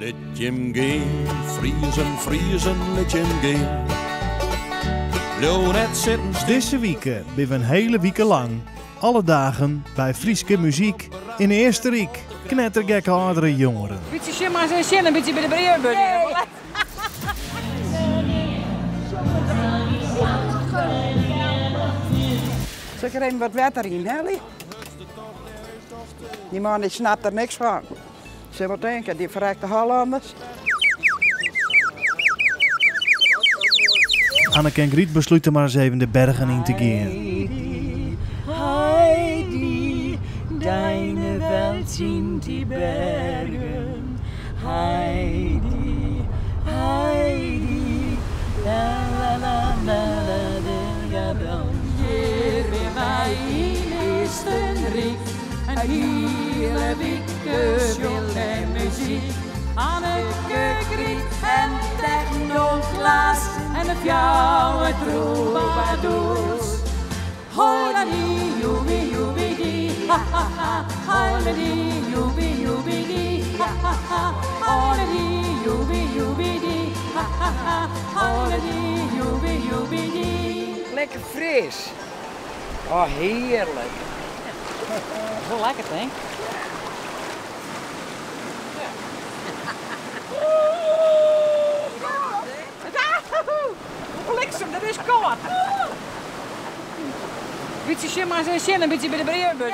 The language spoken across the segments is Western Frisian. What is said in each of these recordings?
Lit jim gean, Friezen, Friezen, lit jim gean. Bliuw net sitten. Dizze wike binne we in hiele wike lang, alle dagen, by Fryske muzyk yn Eastenryk. Knettergekke âldere jongeren. Bytsje sjen mar eens sjen, in bytsje by de brievenbus. Sil ik der even wat wetter yn helje? Dy man dy snapt der niks fan. Sil wat tinke, dy ferrekte Hollanners. Anneke en Griet beslute mar ris even de bergen yn te gean. Heidi, Heidi, deine Welt sind die Bergen. Heidi, Heidi, la la la la la la Hjir binne wy yn Eastenryk, in hiele wike wille muzyk. Anneke, Griet en Techno Klaas en de fjouwer trûbadoers. Holadi, joebi, joebi, di, ha ha ha. Holadi, joebi, joebi, di, ha ha ha. Holadi, joebi, joebi, di, ha ha ha. Holadi, joebi, joebi, di. Lekker fris. Oh, hearlik. Wol lekker, tink. Bliksem, dat is kâld. Bytsje sjen mar eens sjen, in bytsje by de brievenbus.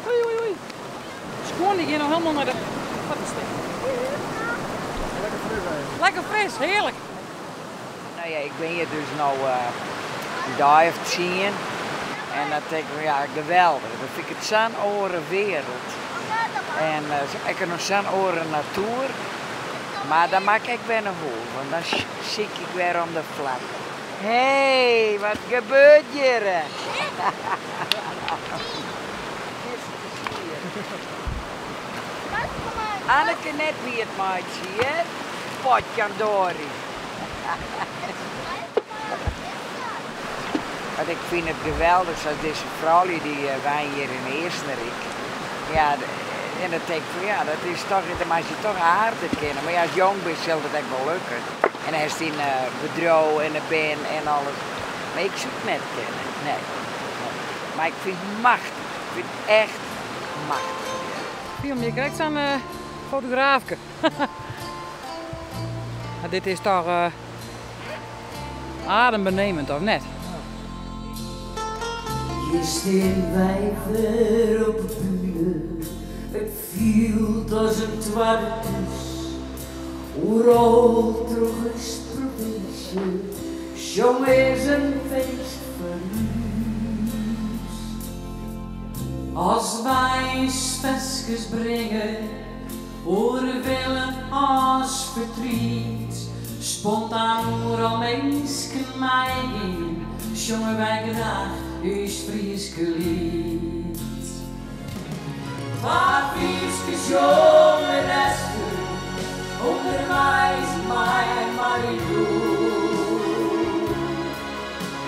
Oei, oei, oei. Skuon dy gean no helemaal nei de fuotten stean. Lekker fris even. Lekker fris, hearlik. No ja, ik bin hjir dus no in dei of tsien en dan tink ik, ja, geweldich. Dan fyn ik it sa'n oare wereld en ek noch sa'n oare natoer. Mar dan moat ik ek wer nei hûs, want dan sykje ik wer om de flak. Hé, wat gebeurt hjir? Anneke net wiet meitsje, hear. Potjandori. Want ik fyn it geweldich sa't dizze froulju dy wenje hjir yn Eastenryk. Ja, en dan tink ik fan ja, dat is toch, dan moatst je toch aarde kinne. Mar ja, ast jong bist sil dat ek wol lukke. En dan hast dyn bedriuw en de bern en alles. Mar ik soe it net kinne, nee. Mar ik fyn it machtich, ik fyn it echt machtich. Fiel my krekt sa'n fotograafke. Mar dit is toch adembenemend, of net? Hjir stean wy wer op 'e bühne, it fielt as in twadde thús. Oeral troch ús provinsje, sjonge is in feest foar ús. As wy ús ferskes bringe, Oer wille as fertriet, spontaan oeral minsken meigean, sjonge wy graach ús Fryske liet. Twa Fryske sjongeressen, ûnderweis mei Marilou.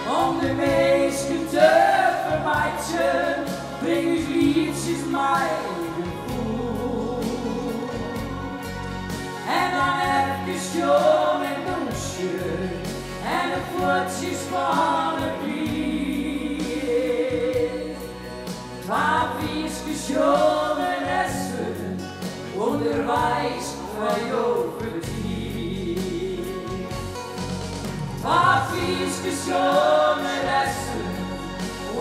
Om de minsken te fermeitsjen, bring ús lietsjes mei gefoel. En dan efkes sjonge en dûnsje en de fuotsjes fan it plier. Twa Fryske sjongeressen ûnderweis foar jo fertier. Twa Fryske sjongeressen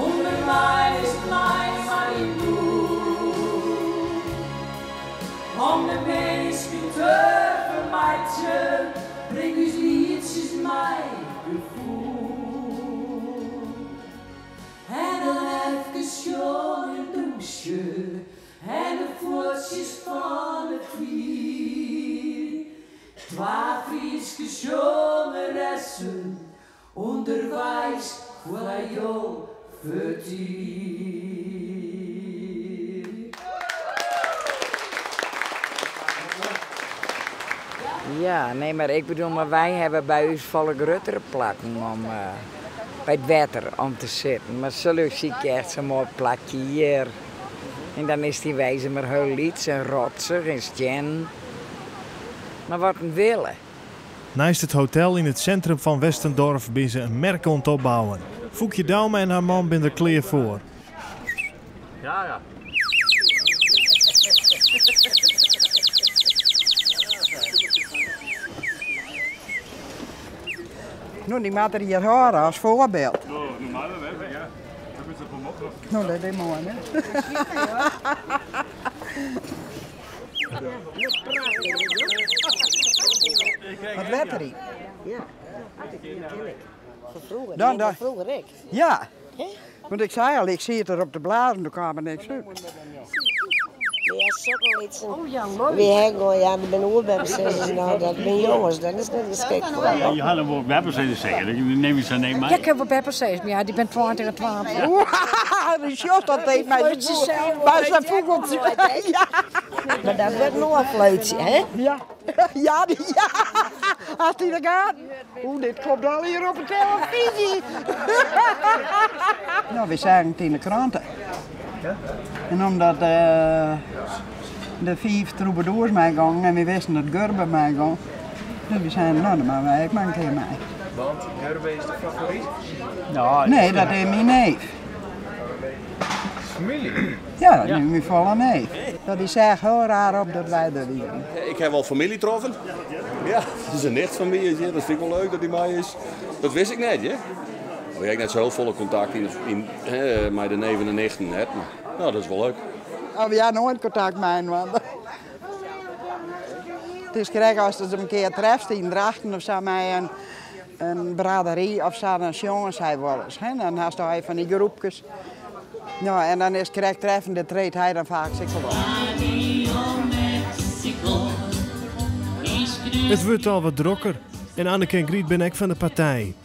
ûnderweis mei Marilou. Om de minsken te fermeitsjen, bring ús lietsjes mei gefoel. En dan efkes sjonge en dûnsje en de fuotsjes fan it flier. Twa Fryske sjongeressen ûnderweis foar jo fertier. Ja, nee, mar ik bedoel, mar wy hawwe by ús folle gruttere plakken om by it wetter om te sitten. Mar sil sykje echt sa'n moai plakje hjir. En dan is dy wezen mar hiel lyts en rotsich en stiennen. Mar wat in wille. Neist it hotel yn it sintrum fan Westendorf binne se in merk oan it opbouwen. Foekje Douma en har man binne der klear foar. Ja, ja. No, dy moat der hjir hâlde as foarbyld. No, dat is moai, hè? Wat wetter yn. Ja, dat ken ik. Fan froeger. Dan, dan. Froeger ek. Ja. Want ik sei al, ik siet der op te blazen, doe kaam der niks út. Ja, sokke lytsen. Wy ha gewoan, ja, der binne oerbeppesizzers no, dat binne jonges, dat is net geskikt foar. Ja, je hadden wol beppesizzers seker, dan neem je ze neem mei. Ja, ik ha wol beppesizzers, mar ja, dy binne 20 en 12. Die sjocht dat deed mei zijn fûgeltsje. Ja. Mar dat wurdt no in fluitsje, hè? Ja, ja, ja. As dy der gaat. Oeh, dit komt al hier op de televisie. Nou, we zagen het in de kranten. En omdat de vijf troubadours meegongen en we wisten dat Gurbe meegong, dus we zeiden, nou, dan moatte wy ek mar in kear mei. Want Gurbe is de favoryt? Nee, dat is myn neef. Famylje? Ja, dat is myn folle neef. Dat dy seach hiel raar op dat wy der wienen. Ik ha wol famylje troffen. Ja, dat is in nicht fan my. Dat fyn ik wol leuk dat dy mei is. Dat wist ik net, hear. Oh, ik ha net sa hiel folle kontakt yn, mei de neven en nichten net, mar no, dat is wol leuk. Oh, wy ha noait kontakt mei inoar. It is krekt as se in kear trefst yn Drachten of sa mei in braderie of sa, dan sjonge sy wolris. Hè? Dan hast al fan dy groepkes. No, en dan is it krekt treffen, dêr treedt hy dan faaks ek wol op. It wurdt al wat drokker en Anneke en Griet binne ek fan de partij.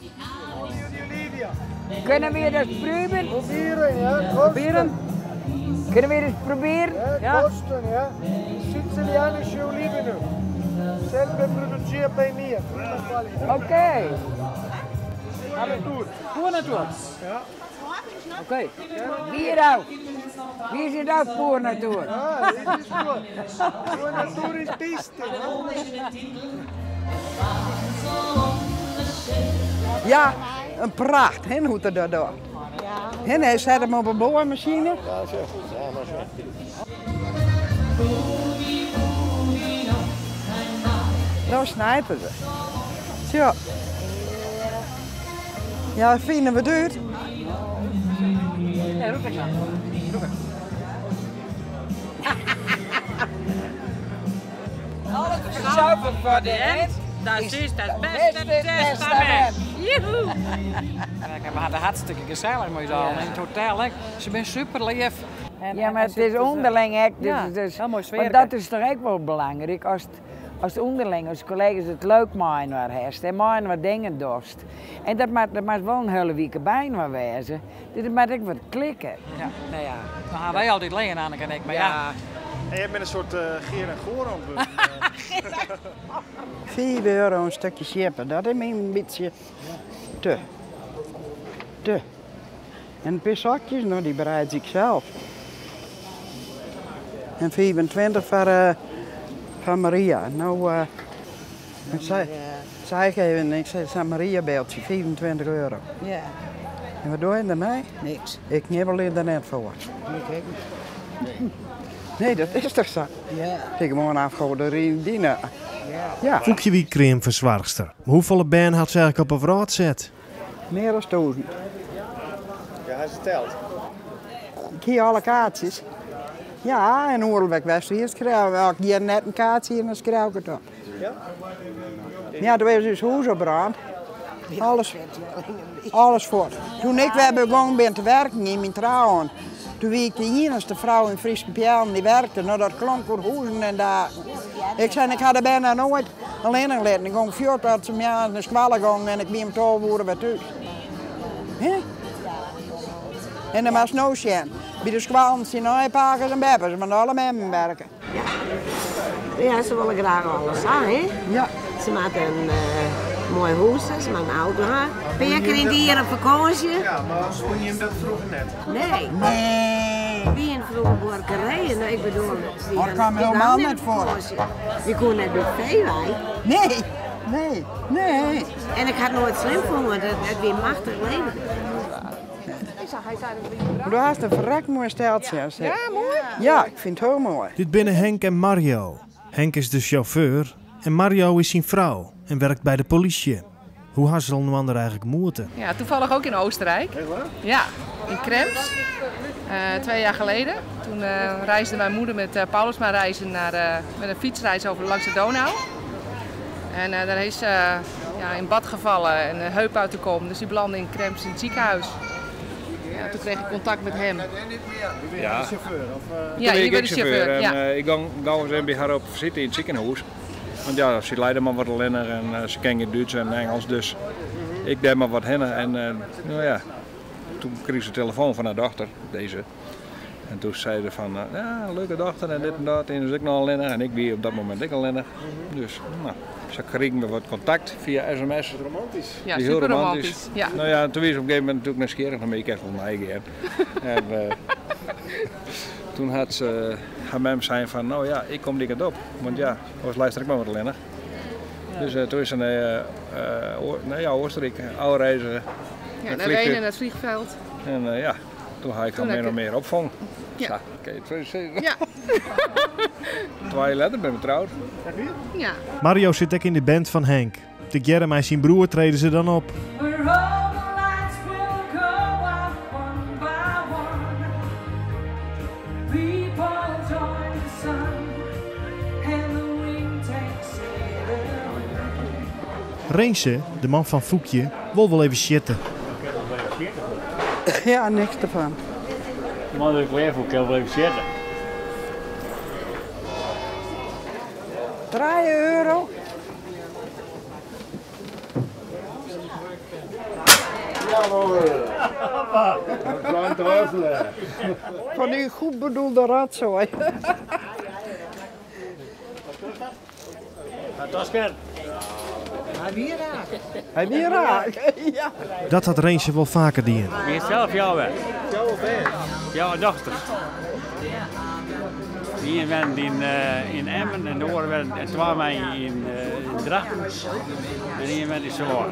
Kunnen we dat proeven? Proberen, ja. Proberen? Kunnen we dat proberen? Ja, kosten, ja. Sicilianische Oliven. Zelf produziert bij mir. Oké. Pure natuer. Ja. Oké. Wie ook? Wie is dat pure natuer? Ja, dit is pure. Pure natuer is beste. Ja, in pracht, hè, hoe't er dat docht. Hè, hy set him op 'e boarmasine. Dan snijt er se. Tsja. Ja, fine we it út. Ja, rûk ik dan. Rûk ik. Zuiver voor de end. Dat is het beste testament. Joehoe! We hadden hartstikke gesellich mei ús allen yn it hotel. Hè. Se binne super leaf. Ja, mar it is ûnderling ek. Dus, Ja, dus, hiel moai want sfearke. dat is toch ek wol belangryk as ast ûnderling, as kollega's it leuk mei-inoar hast en mei-inoar dingen dochst. En dat moat, dat moat wol in hiele wike byinoar wêze. Dus it moat ek wat klikke. Ja, no ja, dan ha wy altyd lean, Anneke en ik, mar ja. En je bent in soart Geer en Goor oan it wurden. 5 euro in stikje sjippe, dat is my in bytsje te. Te. En in pear sokjes, no dy bereid ik sels. En 25 foar, foar Maria. No, ik sei, sei ik even, ik sei sa'n Maria-byldsje, 25 euro. Ja. En wat doe je dermei? Niks. Ik knibbelje der net foar. Ik ek net. Nee, dat is toch sa? Ja. Het is gewoan afgoderij dina. Ja. Foekje wie kreamfersoarchster. Mar hoefolle bern hat se eigentlik op 'e wrâld set? Mear as tûzen. Ja, ha se teld. Ik hie alle kaartsjes. Ja, en oeral wêr't ik west wie, skreau ik. As ik hjir net in kaartsje hie, dan skreau ik it op. Ja, doe is ús hûs opbrând. Alles, alles fuort. Toen ik wer begûn bin te werken yn myn trouwen, toen wie ik de iennichste frou yn Fryske Peallen dy't werkte. No, dat klonk oer hûzen en daken. Ik sei, ik ha de bern noch noait allinnich litten. Ik gong fuort as se moarns nei skoalle gongen en ik wie om 12 oere wer thús. Hè? En dan moatst no sjen. By de skoallen stean allegear pakes en beppes, want alle memmen werke. Ja. Ja, se wolle graach alles ha, hè? Ja. Se moatte in moai hûs ha, se moatte in auto ha. Pear kear yn it jier op fakânsje. Ja, mar fûnen jim dat froeger net? Nee. Nee. Wiene Op de buorkerij, no ik bedoel, Dat kwam helemaal net voor. Je kon net by fee wei. Nee, nee, nee. En ik ha it noait slim fûn, want it wie machtich leven. Do hast in ferrekt moai steltsje. Ja, moai? Ja, ik fyn it hiel moai. Dit binne Henk en Mario. Henk is de sjauffeur en Mario is syn frou en werkt by de polysje. Hoe ha se inoar eigenlik moete? Ja, toevallig ook in Oostenrijk. Ja, in Krems. 2 jaar geleden. Toen reisde mijn moeder met Paulusma reizen met een fietsreis over langs de Donau. En daar is ze in bad gevallen en de heup uit de kom. Dus die belandde in Krems in het ziekenhuis. Ja, toen kreeg ik contact met hem. Ja. De chauffeur? Of, Ja, je bent de chauffeur. En, ja. Ik ging gauw eens even bij haar op visite in het ziekenhuis. Want ja, ze leidde maar wat alleen en ze kende Duits en Engels, dus ik deed maar wat heen. En nou ja, toen kreeg ze de telefoon van haar dochter, deze. En toen zei ze van, ja, leuke dochter en dit en dat. En dus ik nog alleen en ik wie op dat moment ik alleen. Dus nou, ze kregen we wat contact via sms. Romantisch. Ja, Die heel super romantisch. romantisch. Ja. Nou ja, toen was ze op een gegeven moment natuurlijk nieuwsgierig naar mij. Ik heb wel neigen. En toen had ze haar mem zei van, nou ja, ik kom die kant op. Want ja, anders luister ik maar wat alleen. Ja. Dus toen is ze naar Oostenrijk, oude reiziger. Ja, Met naar vliegtuig. Wenen, naar het vliegveld. En ja, toen ga ik Toen haar heb meer en ik- meer opvangen. Ja. Ja, oké, het is, Ja. 2 jaar later ben ik getrouwd. Ja. Mario zit ook in de band van Henk. De Jerem en zijn broer treden ze dan op. Where all the lights will go out one by one. People join the sun and the wind takes it away. Reense, de man van Foekje, wil wel even zitten. Ja, niks ervan. Man, ik wil even, ik wil even zitten. 3 euro. Van die goed bedoelde rotzooi. Dat is ver. Hij weer raak. Hij weer raak. Ja. Dat had Reense wel vaker dien. Wie is zelf jouw werk? Jouw dochter. Die bent in Emmen en de andere bent en twee mij in Drachten. En die bent in Zwolle.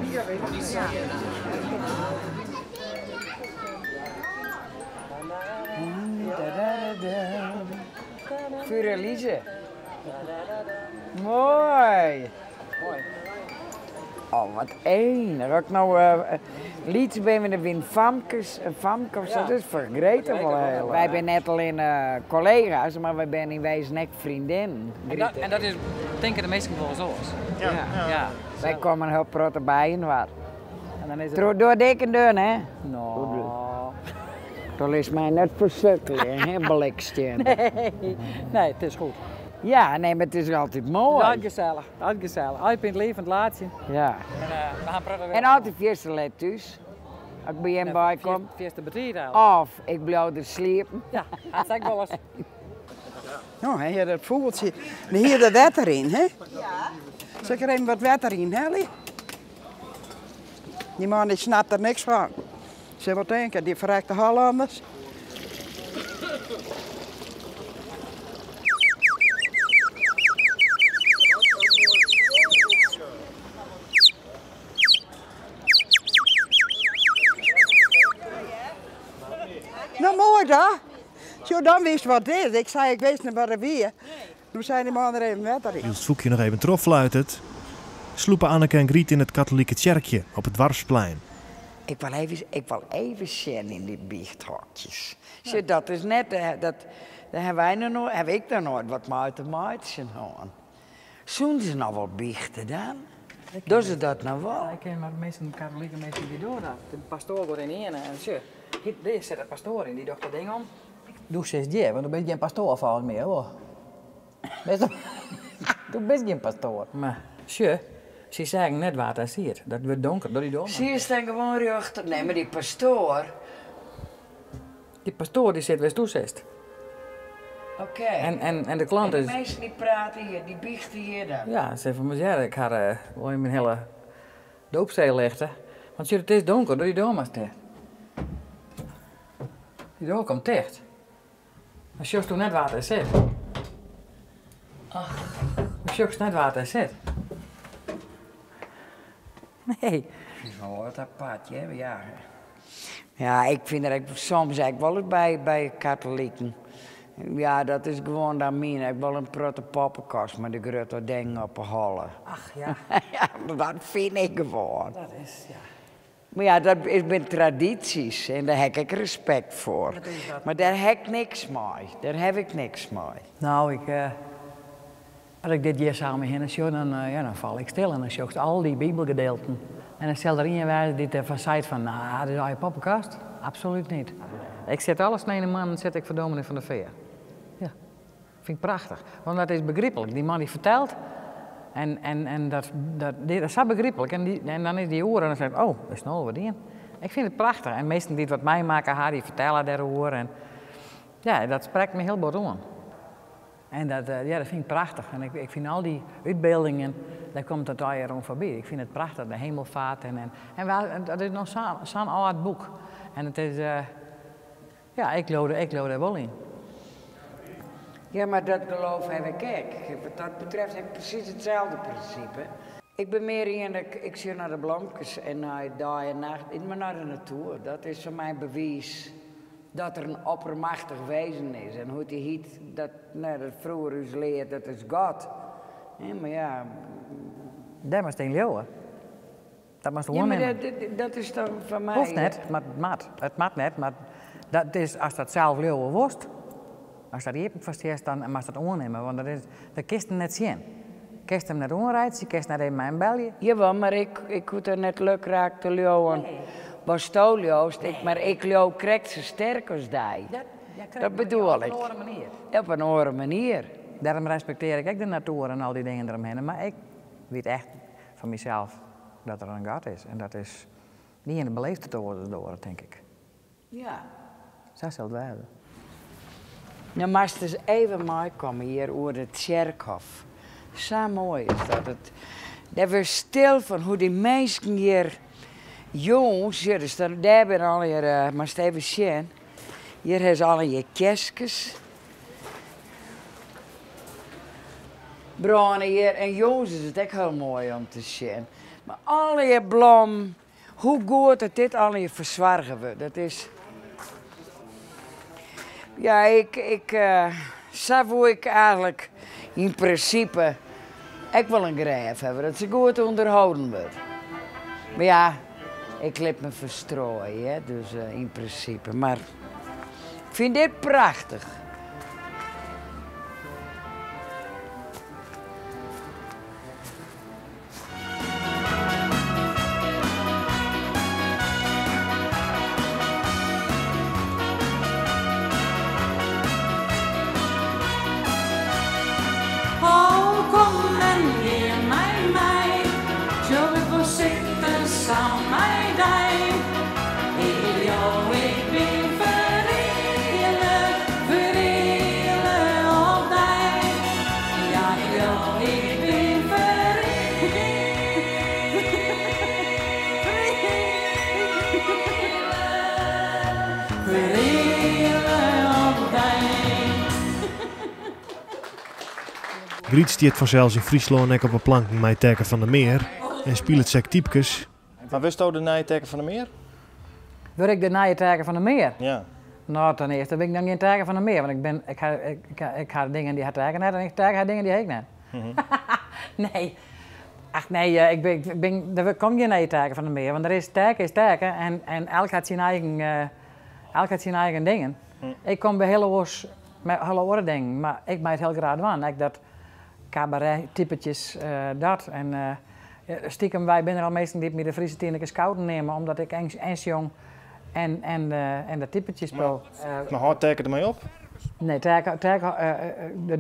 Voor Elise. Mooi. Oh, wat enig. Als ik nou lied ben met een famkes, een famke of zo, dat is voor Greta wel heel. Wij zijn net alleen collega's, maar wij zijn in wezen ook vriendin. En dat is, denken de meesten wel zo. Ja. Ja. Ja. Wij komen heel protte bij en wat. En dan is het... Door, door dik en dun, hè? Nou. Dat is mij net verschrikkelijk, hè, bliksteen. Nee. Nee, het is goed. Ja, nee, maar het is altijd mooi. Altijd gezellig, altijd gezellig. Altijd in het leven, het laatje. Ja. En, we gaan praten weer. En altijd eerste let thuis. Als ik bij hem bij kom. Eerste bedrijf al. Of ik blijf er sliepen. Ja, dat zeg ik wel eens. Nou, hè, hier dat vogeltje. En hier de water in, hè? Ja. Zet er even wat water in, hè, Lee? Die man die snapt er niks van. Ze wat denken, die verrekte Hollanders. Nou, mooi daar. Zo, dan wist wat dit is. Ik zei, ik wist niet wat er weer. Toen zei die man er even water in. Niels Foekje nog even troffluitend. Sloepen Anneke en Griet in het katholieke kerkje op het Dwarsplein. Ik wil even zien in die biechthokjes. Zie, dat is net, dat, daar hebben wij nog nooit, heb ik daar nooit wat mee te maken gehad. Zoen ze nou wel biechten dan? Doen ze dat nou wel? Ik ken maar de meeste katholieke mensen die doen dat. De pastoor wordt in één en zo. Hier zit de pastoor in, die doet dat ding om. Doe zes jaar, want dan ben je geen pastoor volgens mij hoor. Du bist geen pastoor. Maar, tje, ze zeggen net wat hij ziet. Dat wordt donker door die dom. Zie je dan gewoon rechter? Nee, maar die pastoor. Die pastoor die zit waar toezist. Oké. En de klant En is... de mensen die praten hier, die biechten hier dan. Ja, ze van ja, ik had wel in mijn hele doopzeel leggen. Want zie, het is donker door die dom is dicht. Die deur komt dicht. Dan sjochsto net wa't der sit. Ach, dan sjochst net wa't der sit. Nee. Het is wel wat apart, hè? Ja. Ja, ik fyn der ek soms ek wol ris by, by katoliken. Ja, dat is gewoan dan myn. Ek wol in protte poppekast mei de grutte dingen op 'e holle. Ach ja. Ja, dat fyn ik gewoan. Dat is, ja. Mar ja, dat is binne tradysjes en dêr ha ik ek respekt foar. Mar dêr ha ik niks mei. Dêr haw ik niks mei. No, ik, as ik dit hjir sa om my hinne sjoch, dan, ja, dan fal ik stil en dan sjochst al dy bibelgedeelten. En dan sil der ien wêze dy't derfan seit fan, no, dit is allegear poppekast. Absolút net. Ik sit alle sneonemoarnen sit ik foar dominee Van der Veer. Ja. Fyn ik prachtich, want dat is begryplik. Dy man dy fertelt en, en, en dat, dat, dat is sa begryplik. En, dy, en dan is dy oer en dan seit oh, is no wat dien. Ik fyn it prachtich. En minsken dy't wat meimakke ha, dy fertelle dêroer. En ja, dat sprekt my hiel bot oan. En dat, ja, dat fyn ik prachtich. En ik, ik fyn al dy útbyldingen, dêr komt it allegear oan foarby. Ik fyn it prachtich, de hemelvaart en, en, en dat is noch sa'n âld boek. En it is, Ja, ik leau, ik leau dêr wol yn. Ja, mar dat geloof haw ik ek. Wat dat betreft haw ik presys itselde prinsipe. Ik bin mear ien, ik sjoch nei de blomkes en nei dei en nacht, mar nei de natoer. Dat is foar my in bewiis dat der in oppermachtich wezen is. En hoe't dy hyt, dat, no, dat froeger ús leard, dat is God. Mar ja. Dêr moatst yn leauwe. Dat moatst Ja, mar oannimme. dat, dat is toch foar my. Hoecht net, mar it moat. It moat net, mar dat is, ast dat sels leauwe wolst, ast dêr iepen foar stiest, dan moatst dat oannimme, want dat is, dat kinst him net sjen. Kinst him net oanreitsje, kinst net even mei him belje. Jawol, mar ik, ik hoech der net lukraak te leauwen watsto leaust, ik, mar ik leau krekt sa sterk as dy. Dat bedoel ik. Op in oare manier. Op in oare manier. Dêrom respektearje ik ek de natoer en al dy dingen deromhinne, mar ik wit echt fan mysels dat der in God is. En dat is, de iene beleeft it oars as de oare, tink ik. Ja. Sa sil it wêze. No moatst ris even meikomme hjir oer de tsjerkhôf. Sa moai is dat. It, dêr wurdst stil fan hoe dy minsken hjir jûns, hjir is der, dêr binne allegear, moatst even sjen, hjir ha se allegear kerskes. Brâne hjir en jûns is it ek hiel moai om te sjen. Mar allegear blommen, hoe goed dat dit allegear fersoarge wurdt, dat is. Ja, ik, ik, sa woe ik eigenlik yn prinsipe ek wol in grêf hawwe, dat se goed ûnderholden wurdt. Mar ja, ik lit my ferstrooie, hè, dus yn prinsipe. Mar ik fyn dit prachtich. Oh, kom en gean mei my, sjoch ik wol sitten saam mei dy. Ik leau, ik bin fereale, fereale op dy. Ja, ik leau, ik bin fereale, fereale op dy. Gryt stiet fansels yn Fryslân ek op 'e planken mei Taeke van der Meer en spilet se ek typkes. Mar wurdsto de nije Taeke van der Meer? Wurd ik de nije Taeke van der Meer? Ja. No, ten earste bin ik dan gjin Taeke van der Meer, want ik bin, ik ha, ik, ik ha dingen dy hat Taeke net en ik Taeke hat dingen dy ha ik net. Nee. Ach nee, ik bin, ik bin, der komt gjin nije Taeke van der Meer, want der is, Taeke is Taeke en, en elk hat syn eigen, elk hat syn eigen dingen. Ik kom by hiel oars, mei hiele oare dingen, mar ik mei it hiel graach dwaan. Ek dat kabaret-typetjes, dat. En stikem wei binne der al minsken dy't my de Friese Tineke Schouten neame, omdat ik en sjong en, en, en dat typetje spul. Mar hâldt Taeke dermei op? Nee, Taeke, Taeke,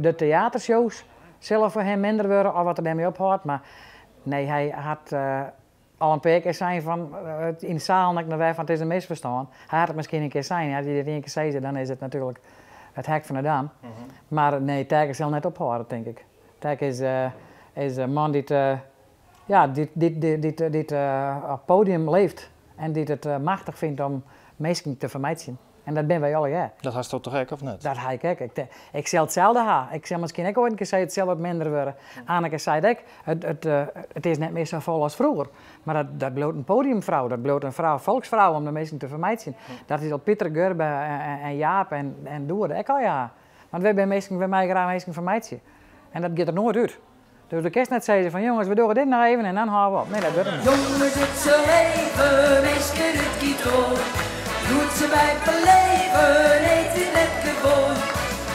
de teatershows sille foar him minder wurde of wat er dêrmei ophâldt, mar nee, hy hat al in pear kear sein fan, yn de sealen ek noch wer fan it is in misferstân. Hy hat it miskien in kear sein, as je dit ien kear sizze dan is it natuerlik it hek fan de dam. Mar nee, Taeke sil net ophâlde tink ik. Taeke is, is in man dy't, ja, dy't, dy't, dy't, dy't op it podium leeft en dy't it machtich fynt om minsken te fermeitsjen. En dat binne wy allegear. Dat hasto toch ek, of net? Dat ha ik ek. Ik, ik sil itselde ha. Ik sil miskien ek oait in kear sizze, it sil wat minder wurde. Anneke seit ek, it, it, eh, it is net mear sa fol as froeger. Mar dat, dat bliuwt in podiumfrou, dat bliuwt in frou, folksfrou om de minsken te fermeitsjen. Dat is al Pieter, Gurbe en, en, en Jaap en, en Doede ek al ja. Want wy binne minsken, wy meie graach minsken fermeitsje. En dat giet der noait út. Dus do kinst net sizze fan jonges, we dogge dit noch even en dan hâlde we op. Nee, dat wurdt him net. Jonges, it sil even, minsken, it giet oer. No't se by beleven, it is net gewoan.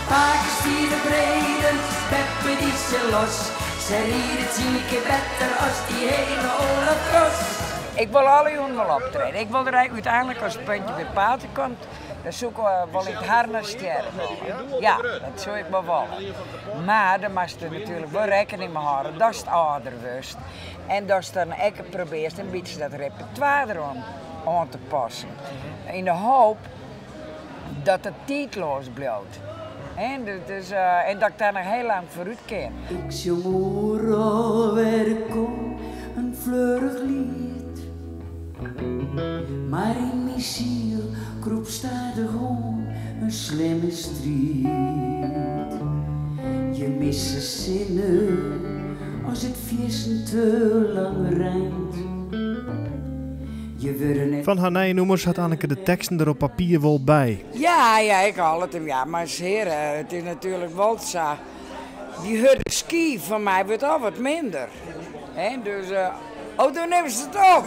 Pake stiet op redens, beppe dy sil los. Se ride tsien kear better as dy hele Olaf Koos. Ik wol alle jûnen wol optrede. Ik wol der úteinlik as it puntje by it paaltje komt, dan soe ik wol yn it harnas stjerre wolle. Ja, dat soe ik wol wolle. Mar dan moatst der natuerlik wol rekkening mei hâlde datst âlder wurdst en datst dan ek probearrest in bytsje dat repertoire deroan oan te passen. Yn de hoop dat it tiidloas bliuwt. Hè, dus, en dat ik daar noch hiel lang foarút kin. Ik sjong oeral wêr ik kom in fleurich liet. Mar yn myn siel krûpt stadichoan in slimme striid. Je misse sinne as it fierstente lang reint. Je wurde net. Fan har nije nûmers hat Anneke de teksten der op papier wol by. Ja, ja, ik hâld it him, ja. Mar heare, it is natuerlik wol sa. Dy hurde skiif fan my wurdt al wat minder. Hè, dus, oh, doe nimst it op!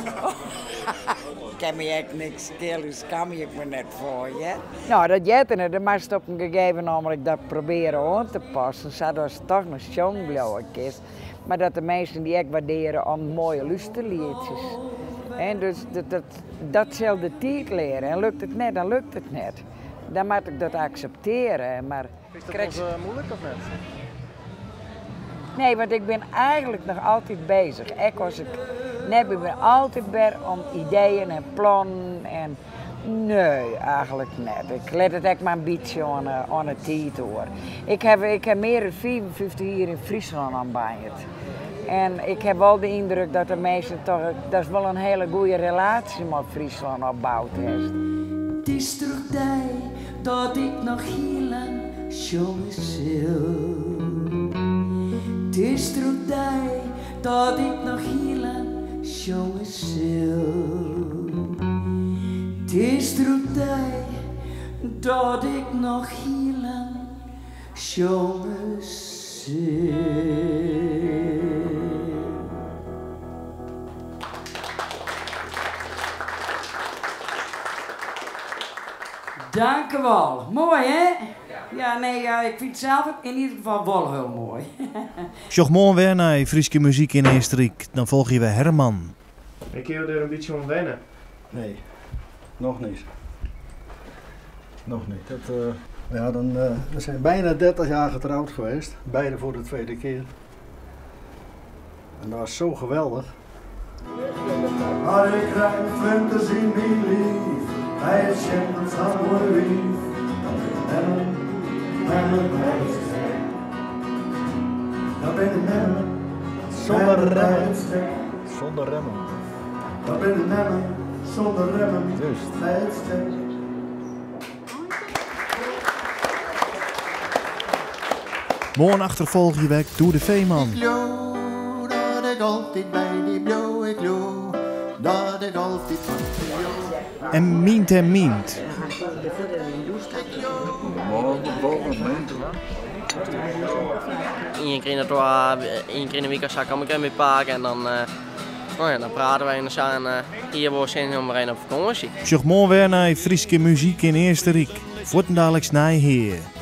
Kin my ek niks skele, skamje ik my net foar, hear. No, dat heart der net. Dan moatst op in gegeven ogenblik dat probearje oan te passen, sadatst toch noch sjongen bliuwe kinst. Mar dat de minsken dy ek waardearje om moaie lústerlietsjes. Hè, dus dat, dat, dat sil de tiid leare. En lukt it net, dan lukt it net. Dan moat ik dat akseptearje. Mar Is dat wol muoilik of net? Nee, want ik bin eigenlik noch altyd bezich. Ek as ik net bin, bin altyd wer om ideeën en plannen en nee, eigenlik net. Ik lit it ek mar in bytsje oan oan de tiid oer. Ik haw ik haw mear as 55 jier yn Fryslân oanbanjerd. En ik haw wol de yndruk dat de minsken toch, dat wol in hiele goede relaasje mei Fryslân opboud hast. It is troch dy dat ik noch hiel lang sjonge sil. It is troch dy dat ik noch hiel lang sjonge sil. It is troch dy dat ik noch hiel lang sjonge sil. Dankewol. Moai hè? Ja, nee, ja, ik fyn it sels yn ieder gefal wol hiel moai. Sjoch moarn wer nei Fryske muzyk yn Eastenryk, dan folgje we Herman. En kinne jo dêr in bytsje oan wenne? Nee, noch niet. Nog niet. Dat, uh, ja, dan, uh, we zijn bijna 30 jaar getrouwd geweest. Beide voor de tweede keer. En dat was zo geweldig. Mar ik krij flinters yn myn liif, by it sjen fan sa'n moai wiif. Dat binne memmen, memmen by it stek. Dat binne memmen, Zonder memmen by remmen. it stek. Zonder remmen. Dat binne memmen, sûnder remmen Juist. by it stek. Moarn achterfolgje we Doede Veeman. Ik leau dat ik altyd by dy bliuw, ik leau dat ik altyd fan dy bliuw. En Mynt en Mynt. Ien kear yn de twa, ien kear yn de wike sa kom ik even by pake en dan, no ja, dan prate wy en sa en hy hat wol sin om wer even op fakânsje. Sjoch moarn wer nei Fryske muzyk yn Eastenryk. Fuortendaliks nei Hear.